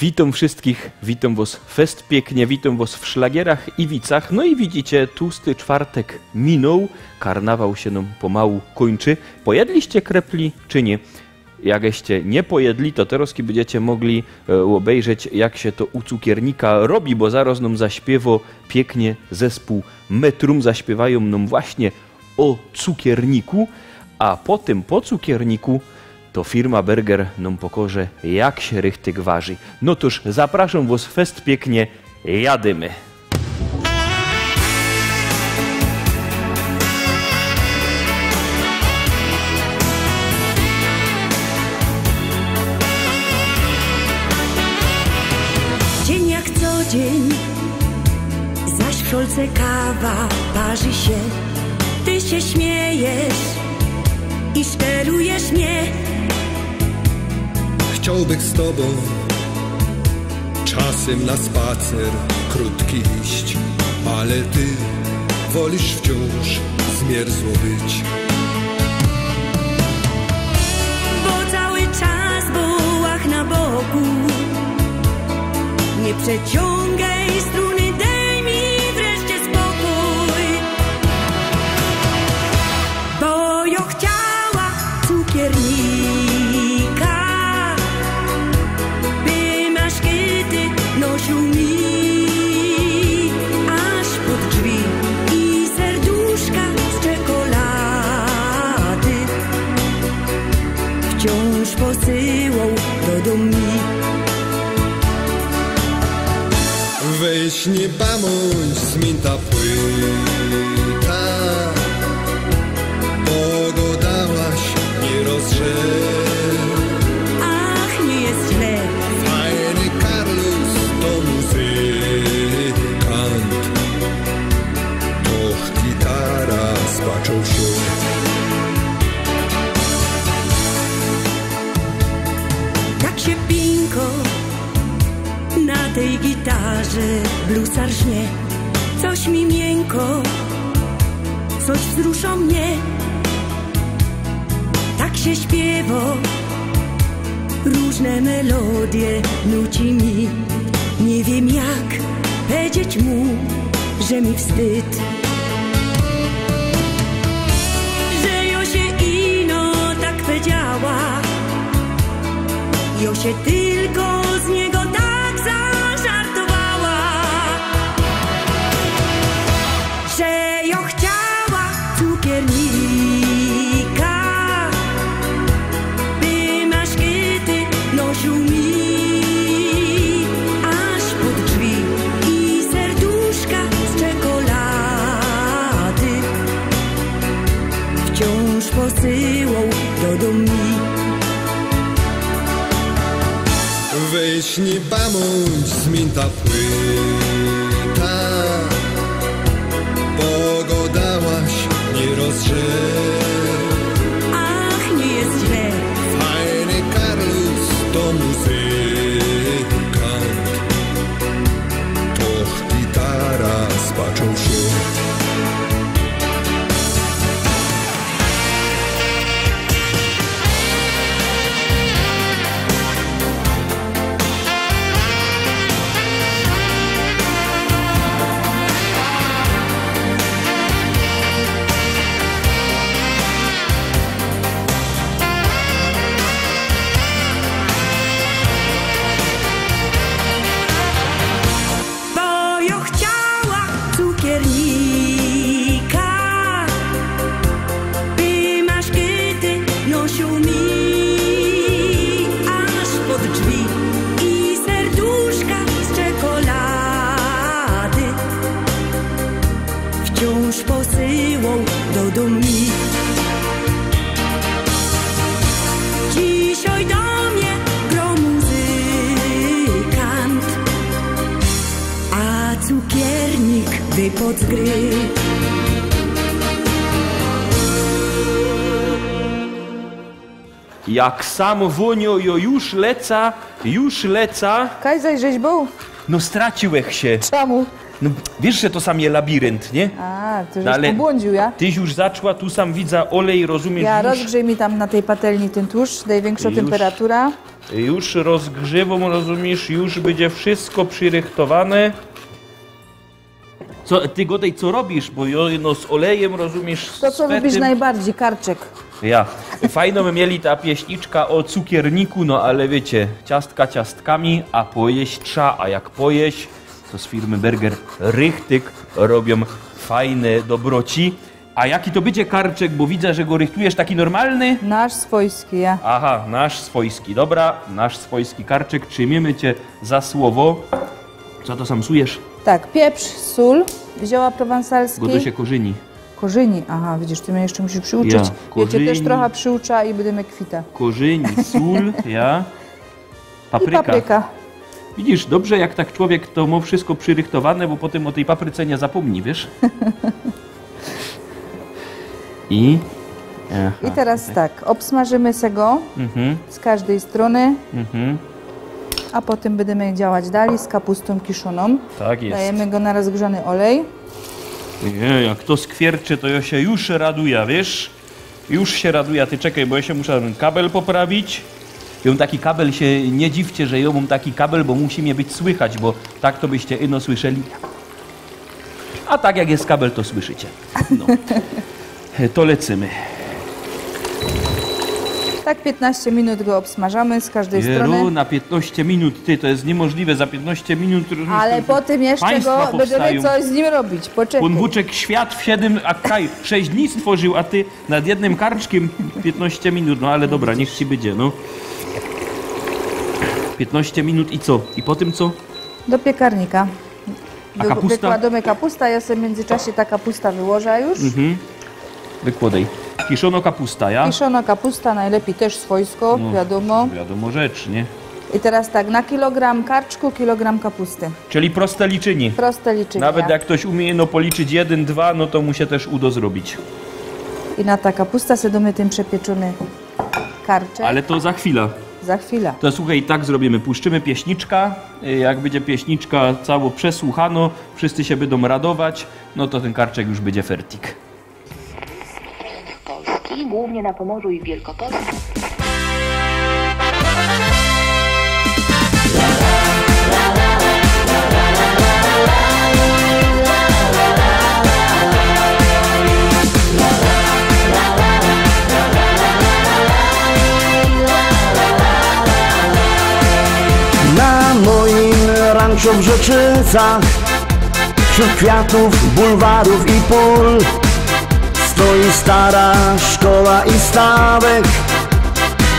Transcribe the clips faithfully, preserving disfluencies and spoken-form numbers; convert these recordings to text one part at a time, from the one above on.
Witōm wszyjskich, witōm wŏs fest piyknie, witōm wŏs w szlagierach i wicach. No i widzicie, tułsty czwartek minōł, karnawał sie nōm pomołu kōńczy. Pojedliście krepli, czy niy? Jakeście niy pojedli, to terŏz bydziecie mogli, e, ôbejrzeć, jak sie to u cukiernika robi, bo zarŏz nōm zaśpiywŏ piyknie zespōł Metrum, zaśpiywajōm nōm właśnie ô cukierniku, a potym po cukierniku to firma Berger nōm pokŏże, jak sie richtig warzi. No tōż, zaprŏszōm wŏs fest piyknie, jadymy. Dziyń jak co dziyń, zaś w szolce kawa parzi sie. Ty sie śmiejesz i szterujesz mie. Chciołbych z tobōm czasym na spacer krōtki iść, ale ty wolisz wciōnż zmierzłŏ być. Bo cały czas byłach na boku. Niy przeciōngej struny, dej mi wreszcie spokōj. Bo jŏ chciała cukiernika, by maszkety nosiōł mi aż pod drzwi i serduszka z czekolady wciōnż posyłoł do dōm mi. Weź niy bamōńdź, zmiyń ta płyta, bo gŏdałaś, niy rozrze. Ach, niy jest źle. Fajny Karlus to muzykant, to gitara spaczŏł sie. Tak sie piynko na tyj gitarze blusa rżnie. Coś mi miynkŏ, coś wzruszŏ mie. Tak sie śpiywŏ, rōżne melodie nuci mi. Niy wiym jak pedzieć mu, że mi wstyd, że jŏ sie ino tak pedziała. Jŏ sie tylko z niego tak zażartowała, że jŏ chciała cukiernika, by maszkety nosiōł mi aż pod drzwi i serduszka z czekolady wciōnż posyłoł do dōm mi. Weź niy bamōńdź, zmiyń ta płyta, bo gŏdałaś, niy rozrze. Ach, niy jest źle. Fajny Karlus to muzykant, to gitara spaczŏł sie. Bo jŏ chciała cukiernika, by maszkety nosiōł mi aż pod drzwi i serduszka z czekolady wciōnż posyłoł do dōm mi. Dzisiej do mie grŏ muzykant, a cukiernik wypŏd z gry. Jak sam wōniŏ, jŏ już leca, już leca. Kaj zaś żeś bōł? No straciłech sie. Czymu? No, wiysz, że to sam je labirynt, niy? A, ty żeś pobłōndziōł, ja? Tyś już zaczła, tu sam widza olej, rozumiysz? Ja, już rozgrzej mi tam na tyj patelni tyn tłuszcz, nojwiynkszŏ tymperatura. Już rozgrzywōm, rozumiysz, już bydzie wszysko przirychtowane. Co, ty gŏdej, co robisz, bo jŏ, no, z olejym, rozumiysz. To, co lubisz nojbardzij, karczyk. Ja. Fajno my mieli ta pieśniczka ô cukierniku, no ale wiycie, ciastka ciastkami, a pojeś trza, a jak pojeś, to z firmy Burger Richtig robiōm fajne dobroci. A jaki to bydzie karczyk, bo widza, że go rychtujesz, taki normalny? Nasz swojski, ja. Aha, nasz swojski, dobra, nasz swojski karczyk, trzimiymy cie za słowo. Co to sam psujesz? Tak, pieprz, sōl, zioła prowansalskie. Bo to sie korzyni. Korzyni, aha, widzisz, ty mie jeszcze musisz przyuczyć. Ja, ja cie korzyni. Też trochę przyuczę i bydymy kwita. Korzyni, sōl, ja. Papryka. I papryka. Widzisz, dobrze, jak tak człowiek to mŏ wszysko przirychtowane, bo potym ô tyj papryce niy zapōmni, wiysz? I, aha, i teraz tak, obsmażymy se go z kożdyj strōny, a potym bydymy działać dalij z kapustōm kiszōnōm. Tak je. Dajymy go na rozgrzany olej. Ojej, jak to skwierczy, to jŏ sie już raduja, wiysz? Już sie raduja, ty czekej, bo jŏ sie muszã tyn kabel poprawić. Jŏ mōm taki kabel, sie niy dziwcie, że jŏ mōm taki kabel, bo musi mie być słychać, bo tak to byście ino słyszeli. A tak jak je kabel, to słyszycie. No. To lecymy. Tak piytnŏście minut go obsmażamy z kożdyj strōny. Jeru, na piytnŏście minut, ty, to je niymożliwe, za piytnŏście minut. Ale potym jeszcze go bydymy coś z nim robić, poczekej. Pōnwōczek świat w siedym, a kaj, sześć dni stworził, a ty nad jednym karczkiym piytnŏście minut, no ale dobra, niych ci bydzie, no. Piytnŏście minut i co? I potym co? Do piekarnika. A kapusta? Wykłodōmy kapusta, jŏ se w miyndzyczasie ta kapusta wyłoża już. Mhm. Wykłodej. Kiszōno kapusta, ja? Kiszōno kapusta, nojlepij tyż swojsko, no, wiadōmo. Wiadōmo rzecz, niy? I teraz tak, na kilogram karczku, kilogram kapusty. Czyli proste liczynie. Proste liczynie. Nawet jak ftoś umie, no, policzyć jedyn, dwa, no to mu sie tyż udo zrobić. I na ta kapusta se dōmy tyn przepieczōny karczek. Ale to za chwila. Za chwila. To słuchej, tak zrobiymy. Puszczymy pieśniczka. Y, jak bydzie pieśniczka cało przesłuchano, wszyscy sie bydōm radować, no to tyn karczek już bydzie fertik. Polski, głównie na Pomorzu i w Wielkopolsce. Na moim ranczu w Rzeczycach, wśród kwiatów, bulwarów i pól, stoi stara szkoła i stawek,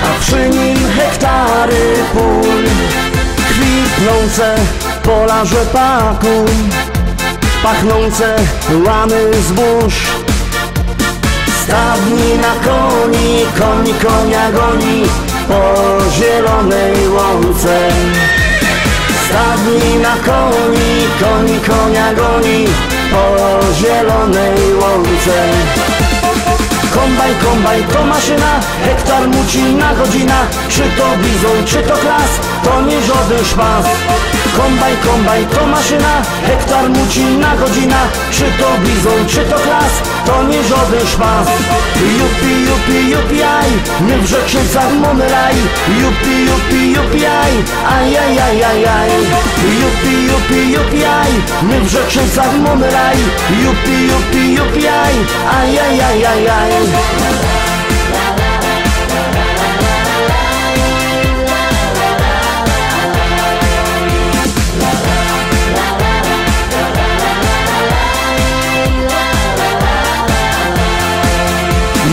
a przy nim hektary pól. Kwitnące pola rzepaku, pachnące łany zbóż. Stadnina koni, koni konia goni po zielonej łące. Stadnina koni, koni konia goni po zielonej łące. Kombajn, kombajn to maszyna, hektar muci na godzinã. Czy to bizōn, czy to klas, to niy żodyn szpas. Kombajn, kombajn to maszyna, hektar muci na godzinã. Czy to bizōn, czy to klas, to niy żodyn szpas. Jupi, jupi, jupi, aj, my w Rzeczycach mōmy raj. Jupi, jupi, jupi, aj, aj, aj, aj, aj, aj. Jupi, jupi, jupi, aj, my w Rzeczycach mōmy raj. Jupi, jupi, jupi, aj, aj, aj, aj, aj, aj.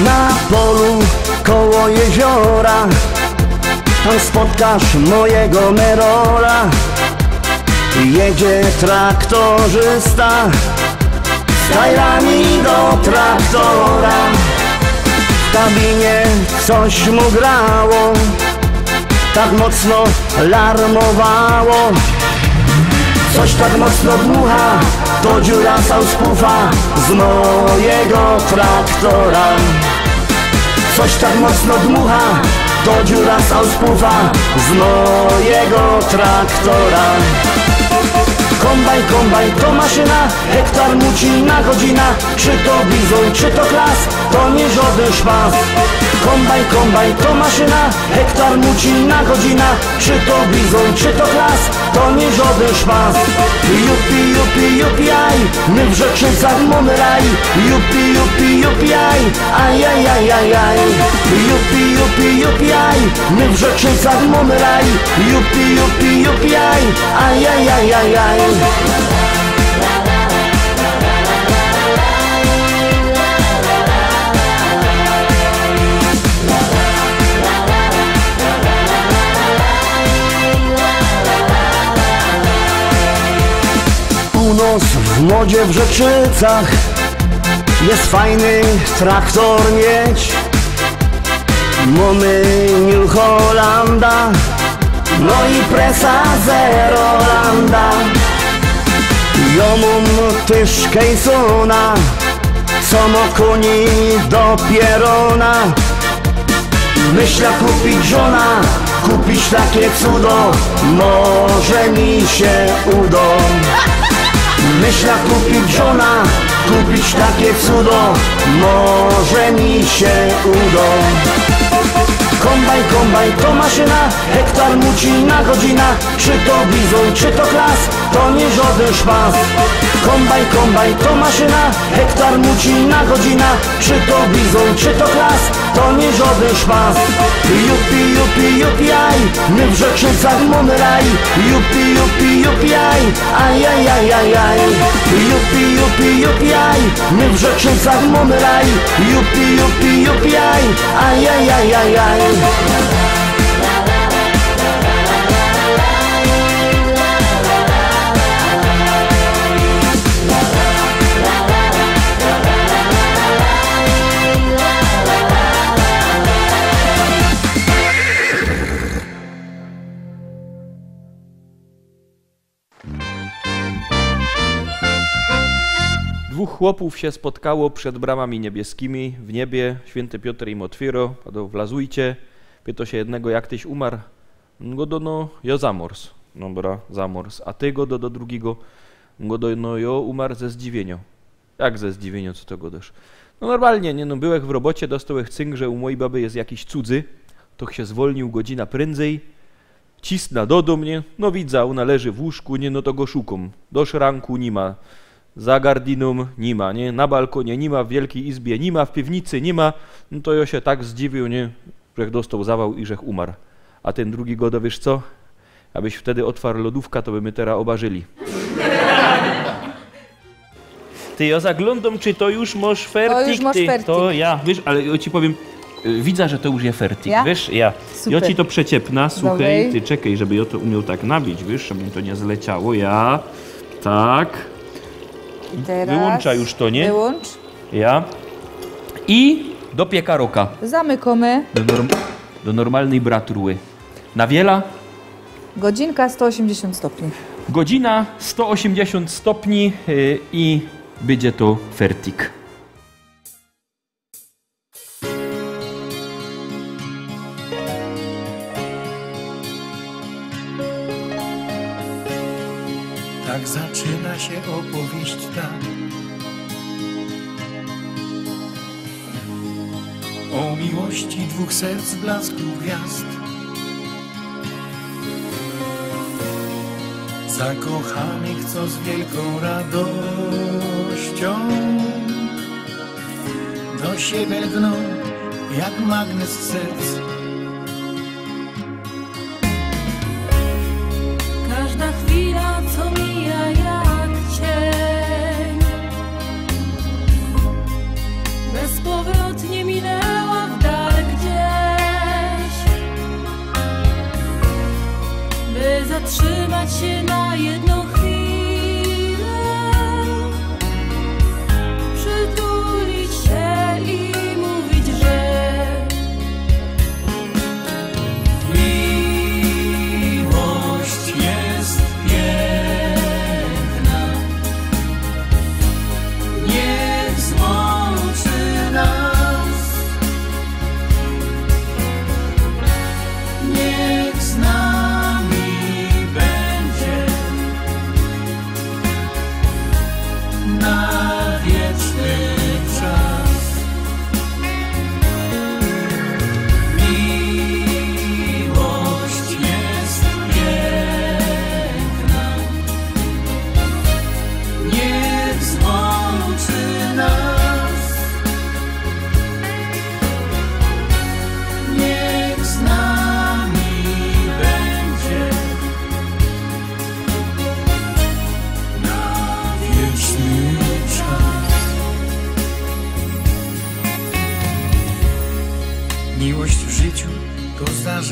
Na polu koło jeziora, tam spotkasz mojego Merola. Jedzie traktorzysta z tajlami do traktora. W kabinie coś mu grało, tak mocno larmowało. Coś tak mocno dmucha, to dziura z auspufa z mojego traktora. Coś tak mocno dmucha, to dziura z auspufa z mojego traktora. Kombajn, kombajn, to maszyna, hektar muci na godzinã. Czy to bizōn, czy to klas, to niy żodyn szpas. Kombajn, kombajn, to maszyna, hektar muci na godzinã. Czy to bizōn, czy to klas, to niy żodyn szpas. Jupi, jupi, jupi, aj, my w Rzeczyńcach mōmy raj. Jupi, jupi, jupi, aj, aj, aj, aj, aj, aj. Jupi, jupi, jupi, aj, my w Rzeczyńcach mōmy raj. Jupi, jupi, jupi, aj, aj, aj, aj, aj, aj. U nos w modzie w Rzeczycach jest fajny traktor mieć. Mōmy New Hollanda, no i presa Zerolanda. Jŏ mōm tyż Kejsona, co mo kōni do pierōna. Myśla kupić żona, kupić takie cudo, może mi się udo. Myśla kupić żona, kupić takie cudo, może mi się udo. Kombajn, kombajn, to maszyna, hektar muci na godzinã. Czy to bizōn, czy to klas, to niy żodyn szpas. Kombajn, kombajn, to maszyna, hektar muci na godzinã. Czy to bizōn, czy to klas, to niy żodyn szpas. Jupi, jupi, jupi, aj, my w Rzeczyńcach mōmy raj. Jupi, jupi, jupi, aj, aj, aj, aj, aj, aj. Jupi, jupi, jupi, aj, my w Rzeczyńcach mōmy raj. Jupi, jupi, jupi, aj, aj, aj, aj, aj, aj. Dwōch chłopōw sie spotkało przed bramami niebieskimi w niebie. Świynty Piotr im ôtwiyro, godo: „Wlazujcie”. Pyto sie jednego: „Jak tyś umar?” Godo: „No, jŏ zamŏrz”. „Dobra, zamŏrz. A ty”, godo do drugigo, godo: „No, jŏ umar ze zdziwiyniŏ”. „Jak ze zdziwiyniŏ, co to godosz?” „No normalnie, niy, no, bōłech w robocie, dostołech cynk, że u mojij baby je jakiś cudzy, to sie zwolniōł godzina prędzyj, cisnã do dōm, niy, no widzã, ôna leży w łōżku, niy, no to go szukōm. Do szranku niy ma, za gardinōm niy ma, niy, na balkōnie niy ma, w wielkij izbie niy ma, w piwnicy niy ma, no to jŏ sie tak zdziwiōł, niy, żech dostoł zawoł i żech umar”. A tyn drugi godo: „Wiysz co? Abyś wtedy ôtwar lodōwka, to by my tera ôbarzyli”. Ty, jŏ zaglōndōm, czy to już mosz fertik. To już mosz fertik. Ty, to jŏ, wiysz, ale jŏ ci powiym, y, widzã, że to już je fertik, wiysz? Jŏ. Super. Jŏ ci to przeciepnã, suchej. Dobrej. Ty, czekej, żeby jŏ to umioł tak nabić, wiysz, żeby mi to niy zleciało, jŏ. Tak. I teroz wyłōnczã już to, niy? Wyłōncz. Jŏ. I do piekaroka. Zamykōmy. Do norm-, do normalnyj bratruły. Na wiela? Godzinka sto ôziymdziesiōnt stopni. Godzina sto ôziymdziesiōnt stopni, y, i bydzie to fertik. Tak zaczyna się opowieść ta o miłości dwóch serc w blasku gwiazd. Zakochanych, co z wielką radością do siebie lgną jak magnes serc. Każda chwila, co mija jak cień, bezpowrotnie minęła w dal gdzieś, by zatrzymać się na jedną chwilę, przytulić się i mówić, że miłość jest piękna. Niech złączy nas. Niech z nami będzie.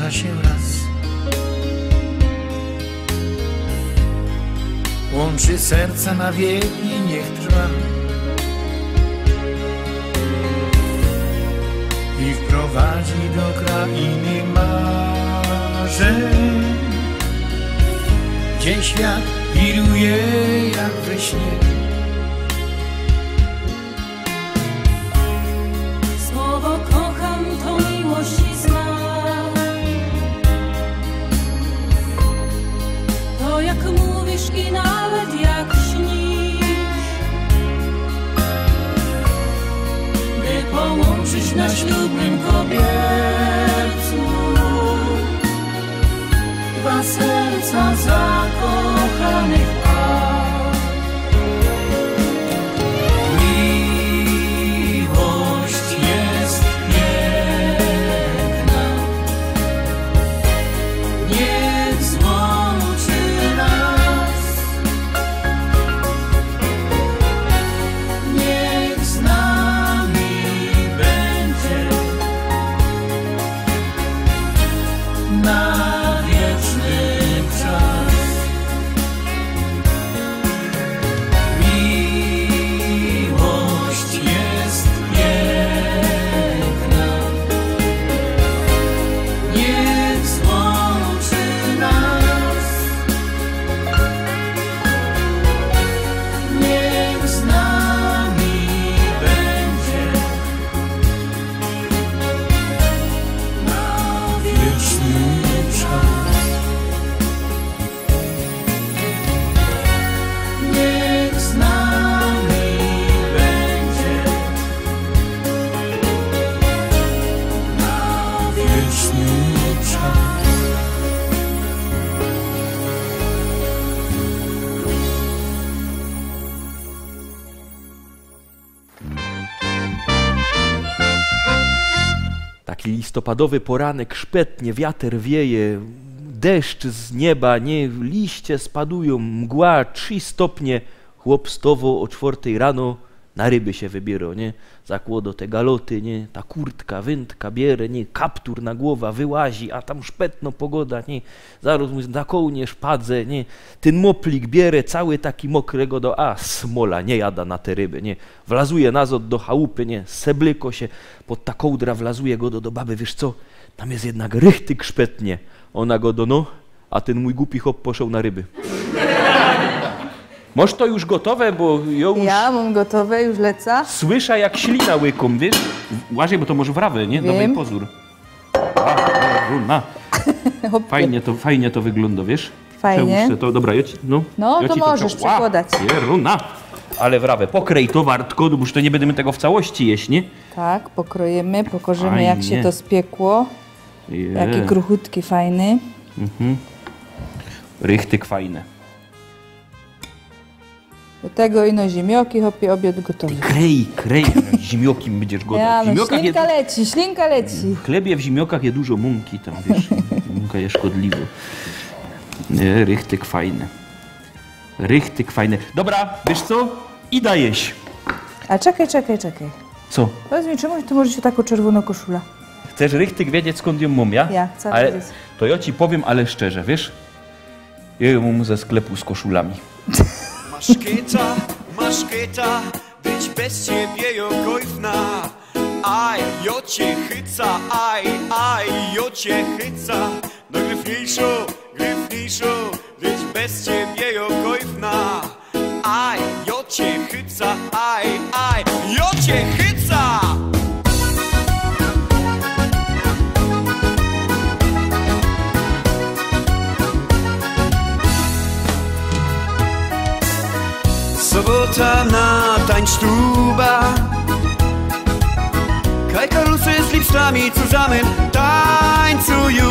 Zdarzała sie raz. Łōnczy serca na wieki, niych trwa i wprowadzi do krainy marzeń, gdzie świat wiruje jak we śnie. Słowo „kocham” to miłość znak. To, jak mówisz i nawet jak śnisz, by połączyć na ślubnym kobiercu dwa serca zakochanych par. Miłość jest piękna, niech złączy nas, niech z nami będzie na wieczny czas. Miłość jest piękna, niech złączy nas, niech z nami będzie na wieczny czas. Niech z nami będzie na wieczny czas. Taki listopadowy poranek, szpetnie, wiater wieje, deszcz z nieba, nie, liście spadujōm, mgła, trzi stopnie. Chłop stowo ô czwortej rano, na ryby sie wybiero, nie? Zakłodo te galoty, nie? Ta kurtka, wyntka biere, nie? Kaptur na głowa, wyłazi, a tam szpetno pogoda, nie? Zarŏz mu na kołnierz padze, nie? Tyn moplik biere, cały taki mokry, godo: „A, smola, nie jada na te ryby”, nie? Wlazuje nazod do chałupy, nie? Seblyko sie, pod ta kołdra wlazuje, godo do baby: „Wiysz co? Tam je jednak richtig szpetnie”. Ôna godo: „No, a tyn mōj gupi chop poszoł na ryby”. Mosz to już gotowe, bo jŏ już Ja mōm gotowe, już leca. Słysza, jak ślina łykōm, wiysz? Uważaj, bo to może wrawy, nie? Dŏwej pozōr. A, runa. Chopie. Fajnie to, fajnie to wyglōndo, wiysz? Fajnie. Przełōż se to, dobra, jŏ ci, no. No, jŏ to ci możesz przekłodać. Ła, pieruna. Ale wrawy, pokrej to wartko, no bo już to niy bydymy tego w całości jeść, nie? Tak, pokroimy, pokożymy, jak sie to spiekło. Fajnie. Je. Jaki kruchutki, fajny. Mhm. Richtig fajny. Do tego ino zimioki, chopie, ôbiŏd gotowy. Ty krej, krej, zimioki bydziesz godać. Ja, no, zimioka ślinka leci, ślinka leci. W chlebie, w zimiokach je dużo mōnki tam, wiysz, mōnka je szkodliwo. Nie, richtig fajny. Richtig fajny. Dobra, wiysz co? I dajesz. A czekej, czekej, czekej. Co? Powiedz mi, czymu ty możesz takõ czerwōnõ koszulã? Chcesz richtig wiedzieć, skōnd jã mōm, ja? Ja chcã wiedzieć. Ale to jŏ ci powiym, ale szczerze, wiysz? Jŏ jã mōm ze sklepu z koszulami. Maszketa, maszketa, być bez ciebie jŏ gojfna. Aj, jŏ cie chyca, aj, aj, jŏ cie chyca. Nojgryfniyjszŏ, gryfniyjszŏ, być bez ciebie jŏ gojfna. Aj, jŏ cie chyca, aj, aj, jŏ cie chyca! Sobota na tańcsztuba. Kaj karusy z lipsztami zusammen tańcują.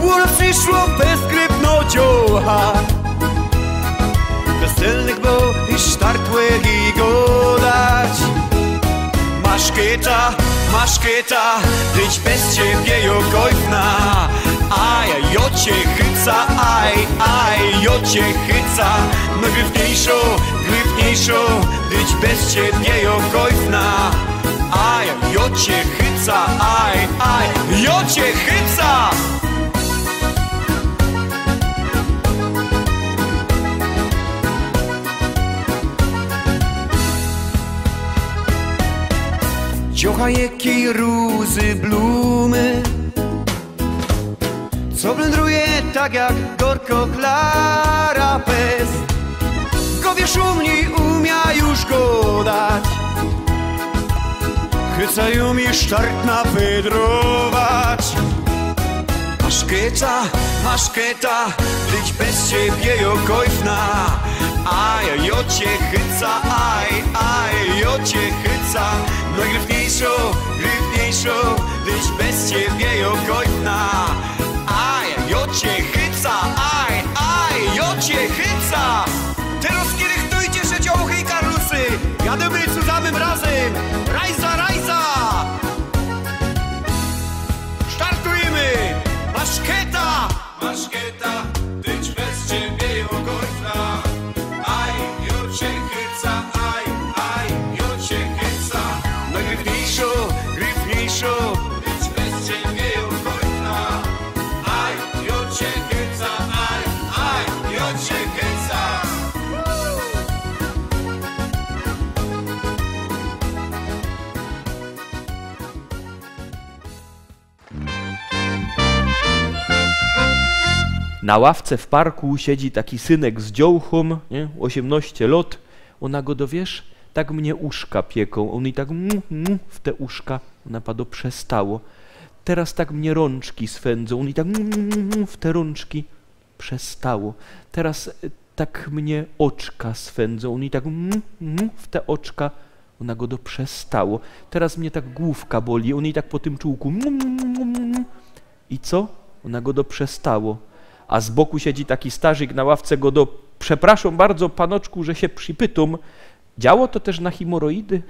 Ôna prziszło bez grypno dziołcha. Weselnych, bo i sztartłych i godać. Maszketa, maszketa, być bez ciebie jŏ gojfna. Aj, jŏ cie chyca, aj, aj, jŏ cie chyca. Nojgryfniyjszŏ, gryfniyjszŏ, być bez ciebie jŏ gojfna. Aj, jo cie chyca, aj, aj, jo cie chyca! Dziołcha je kij ruzy blumy, co blōndruje tak jak gorko Klara Pest. Go wiysz u mni umia już godać, chyca ju mi sztartna wydrować. Masz keta, masz keta, dyć bez ciebie jo kojfna. Aj, jo cie chyca, aj, aj, jo cie chyca. No i gryfniejszo, gryfniejszo, dyć bez ciebie jo kojfna. Aj, jo cie chyca, aj, aj, jo cie chyca. Teroz rychtujcie sie, dziołchy i karlusy. Jadymy cuzamym razym. Rajza, rajza! Startujymy! Masz keta! Masz keta, dyć bez ciebie jo kojfna. Aj, jo cie chyca, aj, aj, jo cie chyca. No gryfniejszo, gryfniejszo, dyć bez ciebie jo kojfna. Aj, jo cie chyca, aj, aj, jo cie chyca. Na ławce w parku siedzi taki synek z dziołchōm, nie? Ôziymnŏście lŏt. Ôna godo: „Wiysz, tak mie uszka piekōm”. Ôn i tak mu, mu w te uszka. Ôna pado: „Przestało”. „Teroz tak mie rōnczki swyndzōm”. Ôn i tak mu, mu, mu w te rōnczki. „Przestało”. „Teroz, e, tak mie ôczka swyndzōm”. Ôn i tak mu, mu w te ôczka. Ôna godo: „Przestało”. „Teroz mie tak głōwka boli”. Ôn i tak po tym czułku. Mu, mu, mu, mu, mu. „I co?” Ôna godo: „Przestało”. A z boku siedzi taki starzik na ławce, godo: „Przepraszōm bardzo, panoczku, że sie przipytōm. Działo to tyż na himoroidy?”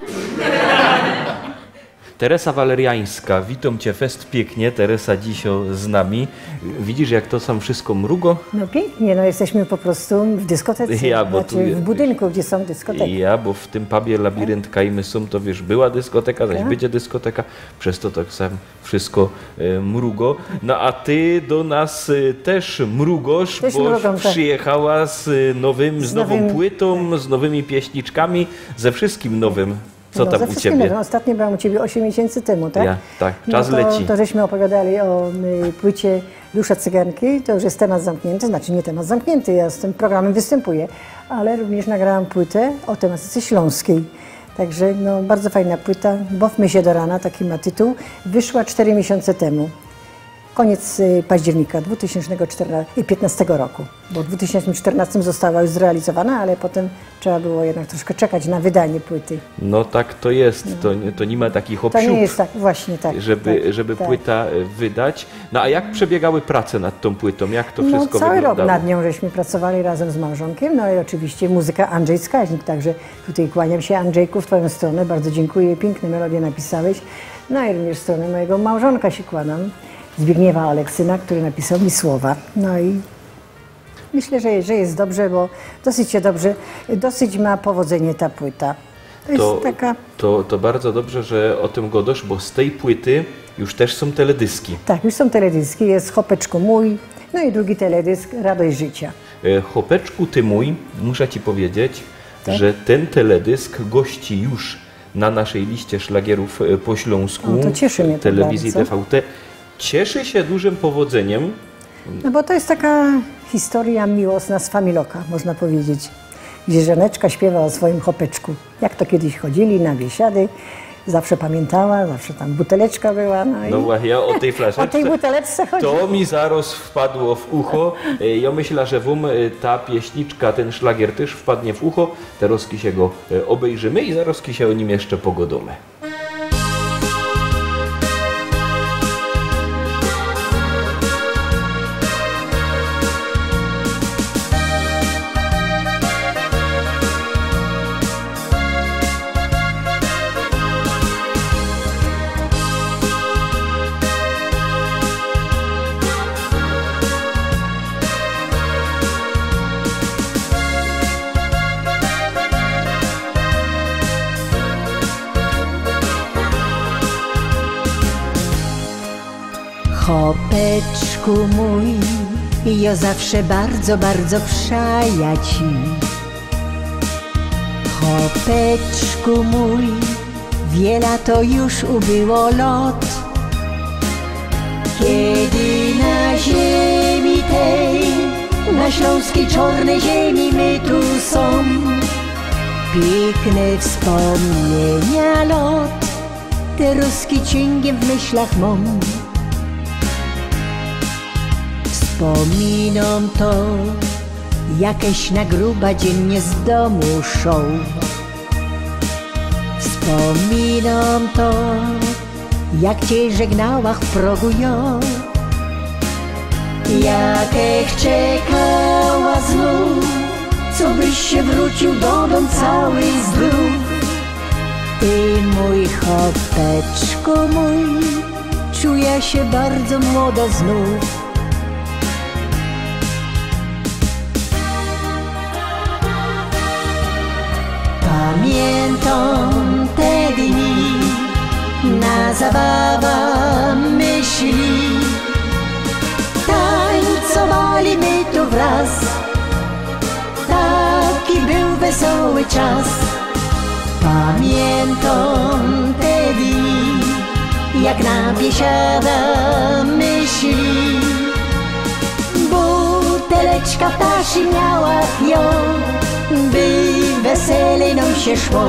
Teresa Waleriańska, witōm cie fest piyknie. Teresa dzisiŏ z nami. Widzisz, jak to sam wszystko mrugo? No piyknie, no jesteśmy po prostu w dyskotece, Ja, bo znaczy tu je- w budynku, gdzie są dyskoteki. Ja, bo w tym pubie Labirynt Kajmy sōm, to wiysz, była dyskoteka, zaś Tak. bydzie dyskoteka, przez to tak sam wszystko, e, mrugo. No a ty do nas, e, tyż mrugosz, Tyż bo mrugōm, tak. przijechała z, e, nowym, z Z nowym nowym płytōm, z nowymi pieśniczkami, ze wszystkim nowym. Co No, tam ze u wszystkim ciebie? nowym. Ôstatnio byłam u ciebie ôziym miesiyncy tymu, tak? Ja, tak. No Czas to, leci. to żeśmy ôpowiadali ô, y, płycie Dusza Cyganki. To już jest temat zamknięty, znaczy nie temat zamknięty, ja z tym programem występuję, ale również nagrałam płytę o tematyce śląskiej. Także, no, bardzo fajna płyta, „Bawmy się do rana”, taki ma tytuł. Wyszła cztery miesiące temu. Koniec, y, października dwa tysiące piętnastego roku, bo w dwa tysiące czternastym została już zrealizowana, ale potem trzeba było jednak troszkę czekać na wydanie płyty. No tak to jest, No. to nie, to nie ma takich To nie obsiłków, jest tak, właśnie tak, żeby, tak, żeby tak. płyta, e, wydać. No a jak przebiegały prace nad tą płytą? Jak to No, wszystko cały rok wyglądało? nad nią żeśmy pracowali razem z małżonkiem, no i oczywiście muzyka Andrzej Skaźnik, także tutaj kłaniam się, Andrzejku, w twoją stronę, bardzo dziękuję, piękne melodie napisałeś, no i również w stronę mojego małżonka się kłaniam, Zbigniewa Oleksyna, który napisał mi słowa. No i myślę, że, że jest dobrze, bo dosyć się dobrze, dosyć ma powodzenie ta płyta. To jest To, taka to, to bardzo dobrze, że o tym godosz, bo z tej płyty już też są teledyski. Tak, już są teledyski, jest „Chopeczku mój”, no i drugi teledysk „Radość życia”. E, „Chopeczku ty mój”, muszę ci powiedzieć, Tak. że ten teledysk gości już na naszej liście szlagierów, e, po śląsku No, to cieszy mnie to telewizji bardzo. D V T. Cieszy się dużym powodzeniem. No bo to jest taka historia miłosna z Familoka, można powiedzieć, gdzie Żoneczka śpiewa o swoim chopeczku. Jak to kiedyś chodzili na biesiady, zawsze pamiętała, zawsze tam buteleczka była, no i No właśnie, o tej flaszeczce. O tej buteleczce chodzi. To mi zaraz wpadło w ucho. E, ja myślę, że wam, e, ta pieśniczka, ten szlagier też wpadnie w ucho. Terozki się go, e, obejrzymy i zarozki się o nim jeszcze pogodomy. Chopeczku mōj, jo zawsze bardzo, bardzo przaja ci. Chopeczku mōj, wiela to już ubyło lot. Kedy na ziemi tej, na ślōnskij czŏrnyj ziemi my tu sōm, piykne wspōmnienia lot te ruski ciyngiym w myślach mōm. Wspōminōm to, jakeś na gruba dziynnie z dōmu szoł. Wspōminōm to, jak cie żegnałach w progu jo. Jakech czekała znōw, co byś sie wrōciōł do dōm cały zdrōw. Ty mōj chopeczku mōj, czuja sie bardzo młodo znōw. Pamiętōm te dni, na zabawa my szli. Tańcowali my tu wraz, taki bōł wesoły czas. Pamiętōm te dni, jak na biesiada my szli. Buteleczka w taszi miałach jo, by weselej nōm sie szło.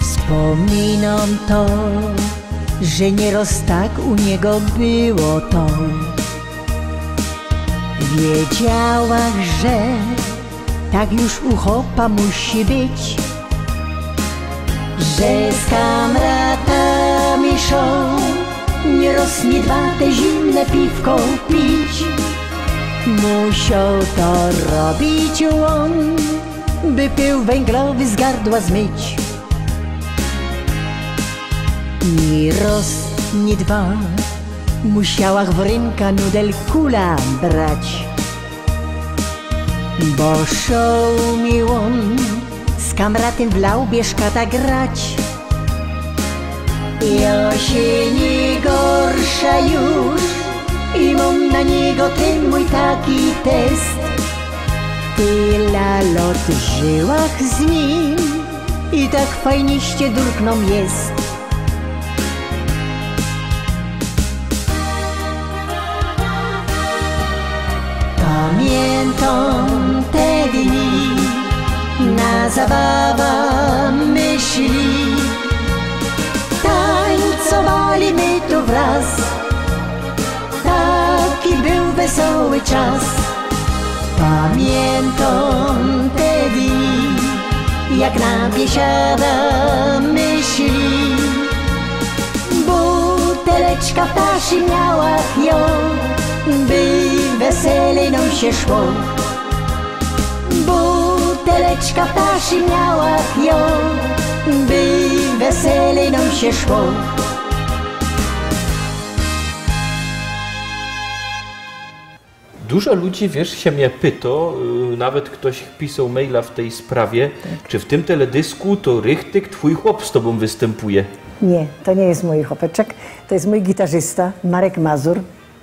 Wspōminōm to, że niyroz tak u niego było to. Wiedziałach, że tak już u chopa musi być, że z kamratami szōm niyroz, niy dwa te zimne piwko pić. Musioł to robić ôn, by pył węglowy z gardła zmyć. Niy roz, niy dwa musiałach w rynka nudel kula brać, bo szoł mi ôn z kamratym w laubie szkata grać. Jo sie niy gorsza już i mōm na niego tyn mōj taki test. Tyla lot żyłach z nim i tak fajniście durk nōm jest. Pamiętōm te dni, na zabawa my szli. Tańcowali my tu wraz, taki bōł wesoły czas. Pamiętōm te dni, jak na biesiada my szli. Buteleczka w taszi miałach jo, by weselej nōm sie szło. Buteleczka w taszi miałach jo, by weselej nōm sie szło. Dużo ludzi, wiysz, sie mie pyto, y, nawet ftoś pisoł maila w tyj sprawie, czy w tym teledysku to richtig twōj chop z tobōm wystympuje? Niy, to niy jest mōj chopeczek, to jest mōj gitarzysta Marek Mazur.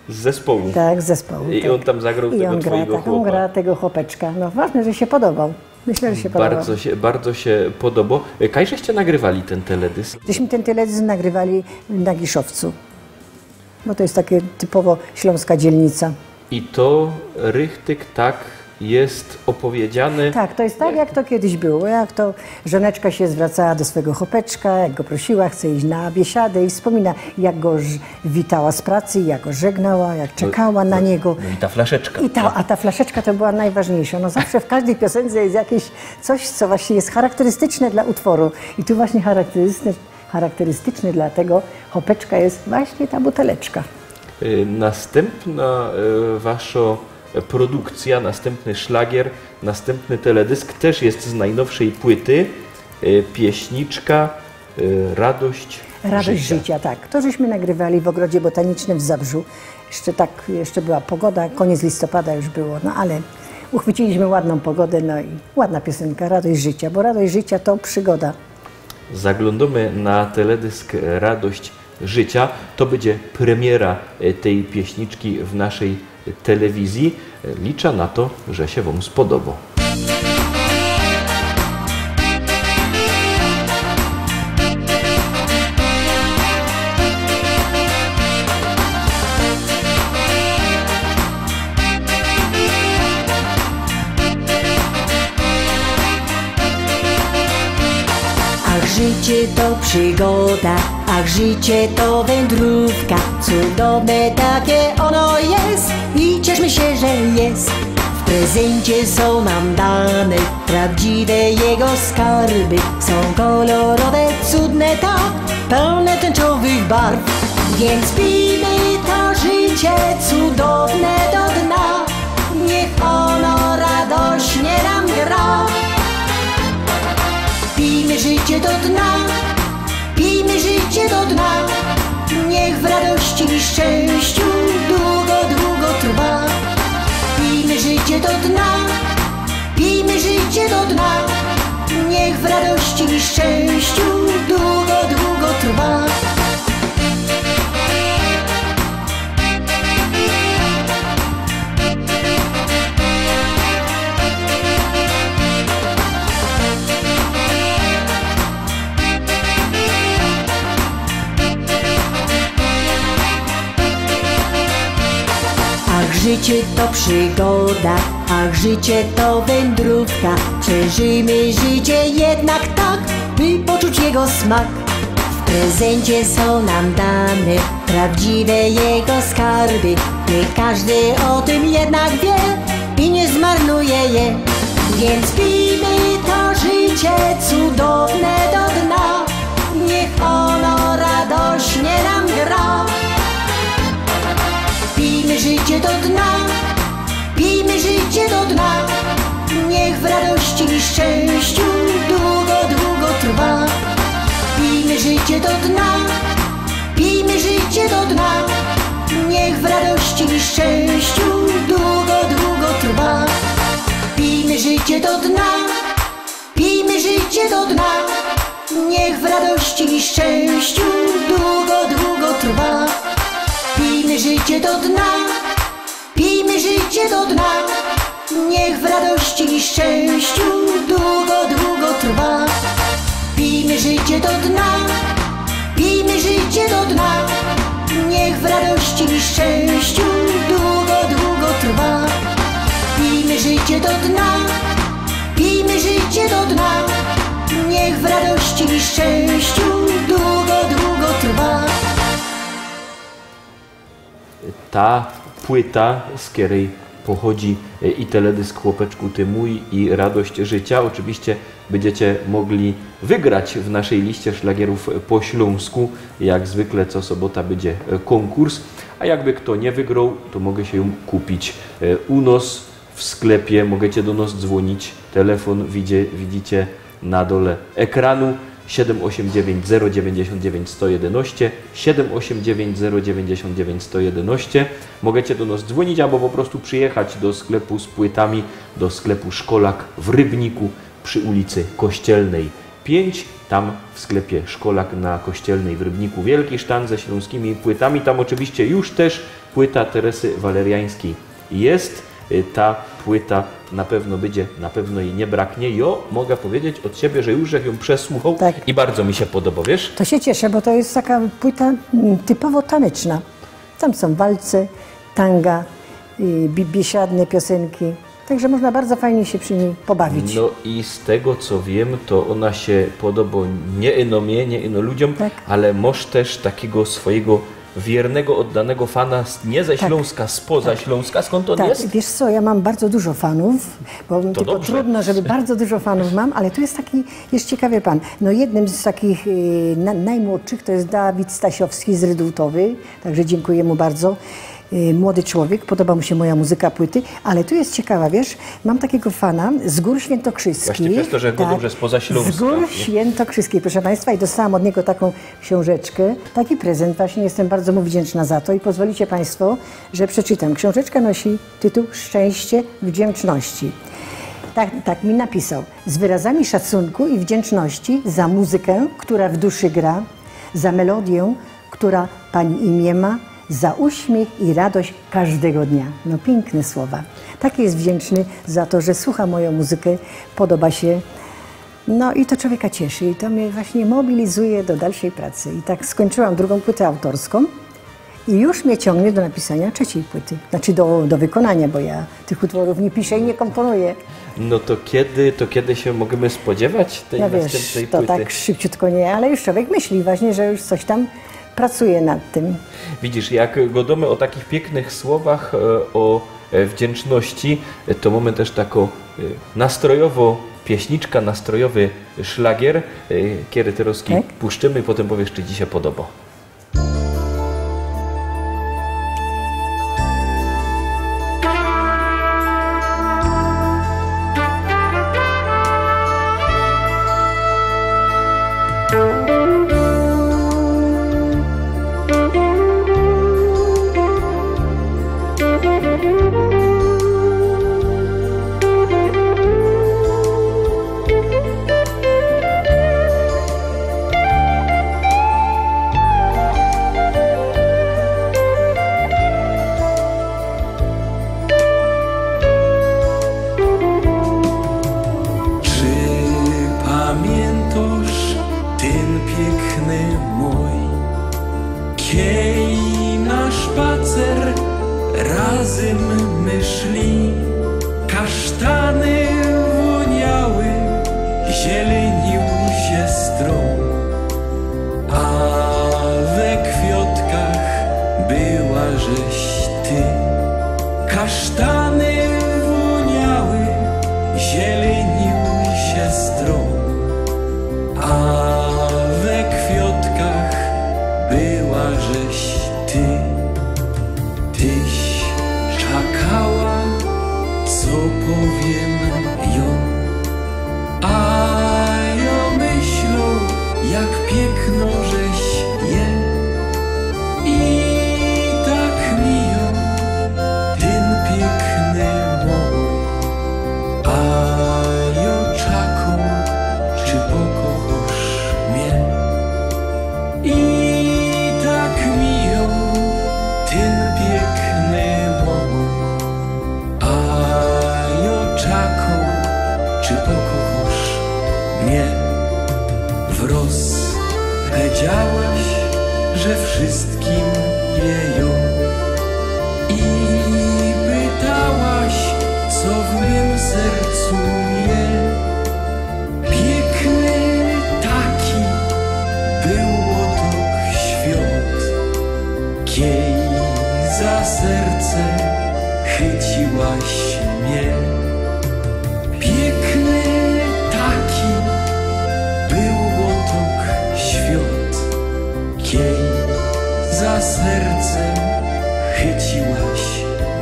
Z zespołu? Tak, z zespołu, I tak. ôn tam zagroł I tego ôn gra, twojego tak, ôn chłopa. Gra tego chopeczka. No, ważne, że sie podobał. Myślã, że sie podobał. Bardzo sie, bardzo sie podobo. Y, kaj żeście nagrywali tyn teledysk? Żeśmy tyn teledysk nagrywali na Giszowcu. Bo to jest takie typowo śląska dzielnica. I to richtig tak jest opowiedziane. Tak, to jest tak, jak to kiedyś było. Jak to żoneczka się zwracała do swego chłopeczka, jak go prosiła, chce iść na biesiadę i wspomina, jak go ż-, witała z pracy, jak go żegnała, jak czekała na niego. No i ta flaszeczka. I ta, a ta flaszeczka to była najważniejsza. No zawsze w każdej piosence jest jakieś coś, co właśnie jest charakterystyczne dla utworu. I tu właśnie charakterystyczne Charakterystyczny dla tego chopeczka jest właśnie ta buteleczka. Y, nastympna, y, waszo produkcja, nastympny szlagier, nastympny teledysk tyż jest z nojnowszyj płyty, y, pieśniczka, y, Radość Radość życia. Życia, tak. To żeśmy nagrywali w Ogrodzie Botanicznym w Zabrzu. Jeszcze tak, jeszcze była pogoda, koniec listopada już było, no ale uchwyciliśmy ładną pogodę, no i ładna piosenka, Radość życia, bo radość życia to przygoda. Zaglōndōmy na teledysk Radość życia. To bydzie premiera, e, tyj pieśniczki w naszyj telewizji. E, liczã na to, że sie wōm spodobo. Ach, życie to przygoda, ach, życie to wędrówka. Cudowne takie ono jest i cieszmy się, że jest. W prezyncie sōm nam dane prawdziwe jego skarby. Sōm kolorowe, cudne tak, pełne tęczowych barw. Więc pijmy to życie cudowne do dna. Niech ono radośnie nam gra. Pijmy życie do dna, pijmy życie do dna. Niech w radości i szczęściu długo, długo trwa. Pijmy życie do dna, pijmy życie do dna. Niech w radości i szczęściu długo, długo trwa. Ach, życie to przygoda, ach, życie to wędrówka. Przeżyjmy życie jednak tak, by poczuć jego smak. W prezyncie sōm nam dane prawdziwe jego skarby. Niech każdy o tym jednak wie i nie zmarnuje je. Więc pijmy to życie cudowne do dna. Niech ono radośnie nam gra. Pijmy życie do dna, pijmy życie do dna. Niech w radości i szczęściu długo, długo trwa. Pijmy życie do dna, pijmy życie do dna. Niech w radości i szczęściu długo, długo trwa. Pijmy życie do dna, pijmy życie do dna. Niech w radości i szczęściu długo, długo trwa. Pijmy życie do dna, pijmy życie do dna. Niech w radości i szczęściu długo, długo trwa. Pijmy życie do dna, pijmy życie do dna. Niech w radości i szczęściu długo, długo trwa. Pijmy życie do dna, pijmy życie do dna. Niech w radości i szczęściu długo, długo trwa. Ta płyta, z kerej pochodzi, e, i teledysk Chłopeczku ty mój, i Radość życia. Oczywiście bydziecie mogli wygrać w naszyj liście szlagierōw po ślōnsku. Jak zwykle co sobota bydzie, e, kōnkurs. A jakby kto niy wygroł, to może sie jōm kupić, e, u nos w sklepie. Możecie do nos dzwōnić. Telefon widzie-, widzicie na dole ekranu. Siedym osiem dziewięć zero dziewięćdziesiōnt dziewięć sto jedenaście, siedym osiem dziewięć zero dziewięćdziesiōnt dziewięć sto jedenaście. Możecie do nos dzwōnić abo po prostu przijechać do sklepu z płytami, do sklepu Szkolak w Rybniku przy ulicy Kościelnej pięć. Tam w sklepie Szkolak na Kościelnej w Rybniku wielki sztand ze ślōnskimi płytami. Tam oczywiście już też płyta Teresy Waleriańskiej jest. Y, ta płyta na pewno bydzie, na pewno jej niy braknie. Jo, mogę powiedzieć od siebie, że już żech jōm przesłuchoł. Tak. I bardzo mi sie podoba, wiesz? To się cieszę, bo to jest taka płyta, mm, typowo taneczna. Tam są walce, tanga, y, bi-, biesiadne piosenki. Także można bardzo fajnie się przy niej pobawić. No i z tego co wiem, to ona się podoba niy ino mie, niy ino ludziōm, tak, ale masz też takiego swojego wiernego, oddanego fana z, nie ze, tak, Śląska, spoza, tak, Śląska. Skąd on, tak, jest? Wiesz co, ja mam bardzo dużo fanów, bo, to tylko dobrze. Trudno, żeby bardzo dużo fanów mam, ale tu jest taki, jest ciekawy pan. No jednym z takich, y, na-, najmłodszych to jest Dawid Stasiowski z Rydultowy, także dziękuję mu bardzo. Y, młody człowiek, podoba mu się moja muzyka, płyty, ale tu jest ciekawa, wiesz, mam takiego fana z Gór Świętokrzyskich. Właśnie przez to, że gadam, że spoza Śląska, z Gór Świętokrzyskich, proszę państwa, i dostałam od niego taką książeczkę, taki prezent właśnie, jestem bardzo mu wdzięczna za to i pozwolicie państwo, że przeczytam. Książeczka nosi tytuł Szczęście wdzięczności. Tak, tak mi napisał. Z wyrazami szacunku i wdzięczności za muzykę, która w duszy gra, za melodię, Która pani imię ma za uśmiech i radość każdego dnia. No, piękne słowa. Tak jest wdzięczny za to, że słucha moją muzykę, podoba się. No i to człowieka cieszy i to mnie właśnie mobilizuje do dalszej pracy. I tak skończyłam drugą płytę autorską i już mnie ciągnie do napisania trzeciej płyty. Znaczy do, do wykonania, bo ja tych utworów nie piszę i nie komponuję. No to kiedy, to kiedy się możemy spodziewać tej No następnej wiesz, to płyty? Tak szybciutko nie, ale już człowiek myśli właśnie, że już coś tam pracuje nad tym. Widzisz, jak godōmy ô takich piyknych słowach, e, ô e, wdziynczności, e, to mōmy tyż takõ e, nastrojowõ pieśniczka, nastrojowy szlagier, e, kery terŏz Tak? puszczymy i potym powiysz, czy ci sie podobŏ. Czy pamiyntosz tyn piykny moj? Kej na szpacer razym my szli, kasztany wōniały zielenił sie strōm, a we kwiotkach była żeś ty. Kasztany wōniały zielenił sie strōm, a we kwiotkach była żeś ty. Tyś czakała, co powiym jōm, a jŏ myślōm, jak piykno żeś je. I tak mijōm tyn piykny moj, a jŏ czakōm, czy pokochŏsz mie. I tak mijōm tyn piykny moj, a jŏ czakōm, czy pokochŏsz mie. Wrŏz pedziałaś, że wszyjskim je jŏ. I pytałaś, co w mym sercu je. Piykny taki bōł ôtok świŏt, kej za serce chyciłaś mie. Piykny taki bōł ôtok świŏt, kej za serce chyciłaś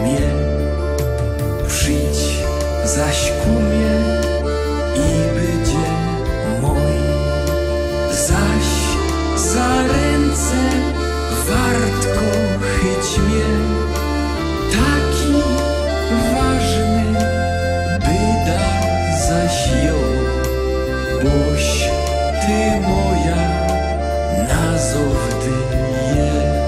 mie. Przidź zaś ku mie i bydzie moj, zaś za rynce wartko chyć mie. Taki ważny byda zaś jŏ, boś ty moja na zŏwdy je.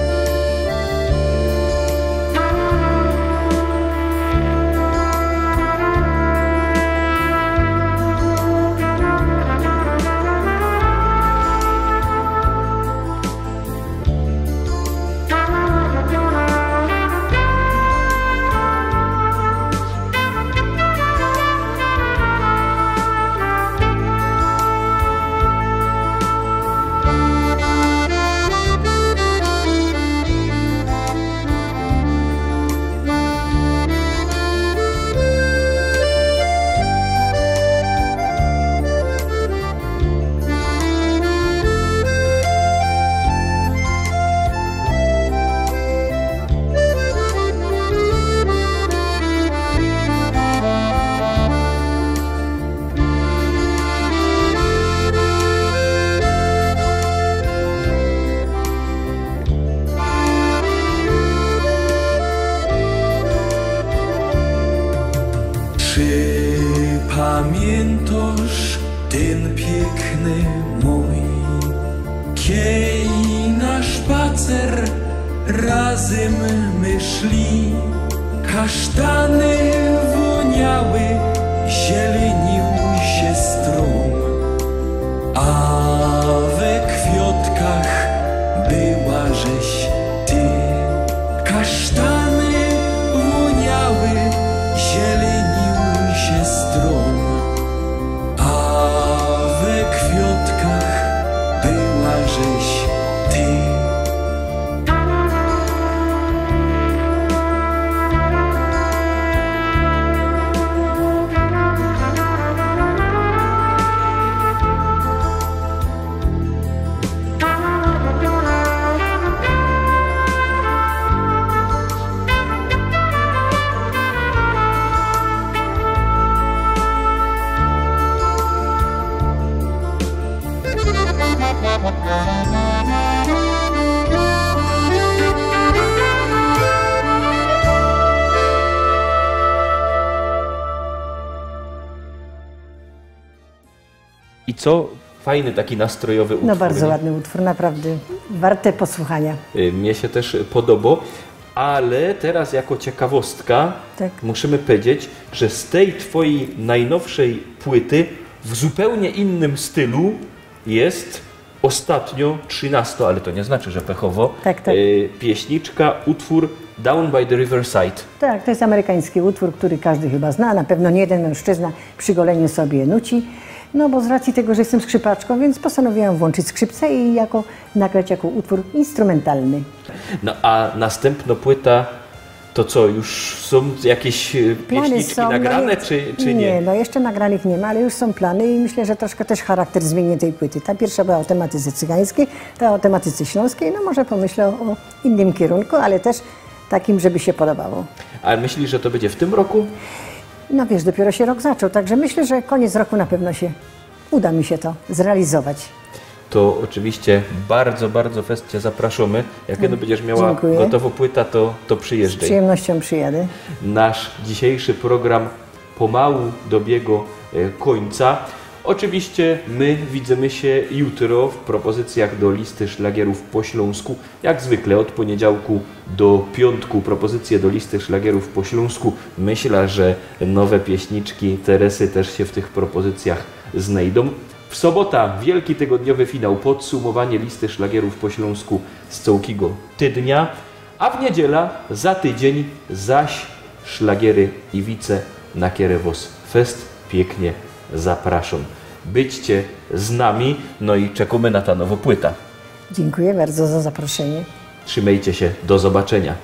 Czy pamiyntŏsz tyn piykny moj, kej na szpacer Razym my szli, kasztany wōniały, zielenił sie strōm, a we kwiotkach była żeś ty. Kasztany wōniały, zielenił sie strōm, a we kwiotkach była żeś ty. I co? Fajny, taki nastrojowy utwōr, No, bardzo nie? Ładny utwór, naprawdę warte posłuchania. Y, mnie się też podobo, ale teraz jako ciekawostka Tak. musimy powiedzieć, że z tej twojej najnowszej płyty w zupełnie innym stylu jest ostatnio trzynasto, ale to nie znaczy, że pechowo, Tak, tak. y, pieśniczka, utwór Down by the Riverside. Tak, to jest amerykański utwór, który każdy chyba zna, na pewno nie jeden mężczyzna przy goleniu sobie nuci. No bo z racji tego, że jestem skrzypaczką, więc postanowiłam włączyć skrzypce i jako, nagrać jako utwór instrumentalny. No a następna płyta, to co, już są jakieś, e, Plany pieśniczki są, no nagrane, nie, czy, czy nie? Nie, no jeszcze nagranych nie ma, ale już są plany i myślę, że troszkę też charakter zmienię tej płyty. Ta pierwsza była o tematyce cygańskiej, ta o tematyce śląskiej, no może pomyślę o, o innym kierunku, ale też takim, żeby się podobało. A myślisz, że to będzie w tym roku? No wiesz, dopiero się rok zaczął, także myślę, że koniec roku na pewno się uda mi się to zrealizować. To oczywiście bardzo, bardzo fest cię zapraszamy. Jak No, jedno będziesz miała dziękuję. gotową płytę, to, to Z przyjeżdżaj. przyjemnością przyjadę. Nasz dzisiejszy program pomału dobiegł, e, końca. Oczywiście my widzimy się jutro w propozycjach do listy szlagierów po śląsku. Jak zwykle od poniedziałku do piątku propozycje do listy szlagierów po śląsku. Myślę, że nowe pieśniczki Teresy też się w tych propozycjach znajdą. W sobota wielki tygodniowy finał, podsumowanie listy szlagierów po śląsku z całkigo tydnia, a w niedziela za tydzień zaś szlagiery i wice, na kere wos fest piyknie zapraszōm. Bydźcie z nami, no i czekōmy na ta nowo płyta. Dziękuję bardzo za zaproszenie. Trzimejcie się, do zobaczenia.